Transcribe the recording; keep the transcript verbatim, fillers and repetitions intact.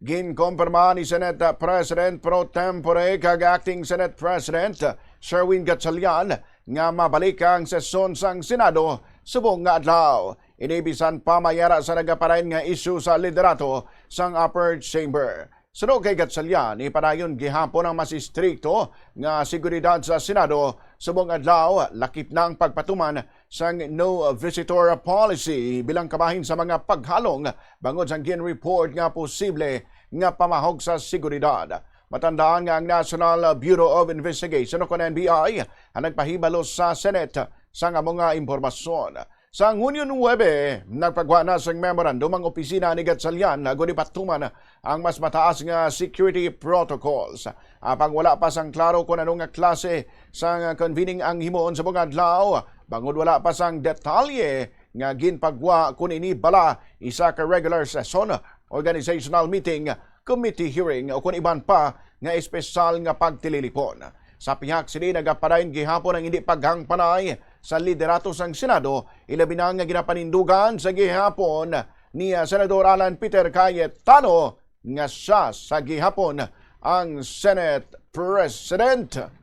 Ginkumpirma ni Senate President pro tempore kag Acting Senate President Sherwin Gatchalian nga mabalik ang sesyon sang Senado subong nga adlaw. Ini bisan pa may ara sa nagapadayon nga isyu sa liderato sang Upper Chamber. Suno kay Gatchalian, ipadayon gihapon ang mas istrikto nga seguridad sa Senado subong adlaw, lakip na ang pagpatuman sang no visitor policy bilang kabahin sa mga paghalong bangod sang gin-report nga posible nga pamahog sa seguridad. Matandaan nga ang National Bureau of Investigation o kon N B I ang nagpahibalo sa Senate sang amo nga impormasyon. Sang Hunyo nuebe, nagpagwa na sang memorandum ang opisina ni Gatchalian agod ipatuman ang mas mataas nga security protocols. Apang wala pa sang klaro kon ano nga klase sang convening ang himuon sa mga adlaw, bangod wala pa sang detalye nga ginpagwa kon ini bala isa ka regular session, organizational meeting, committee hearing, o kon iban pa nga espesyal nga pagtililipon. Sa pihak sini, nagapadayon gihapon ang hindi paghangpanay sa liderato sang Senado, ilabi na nga ginapanindugan sa gihapon ni, ah, Senador Alan Peter Cayetano nga siya sa gihapon ang Senate President.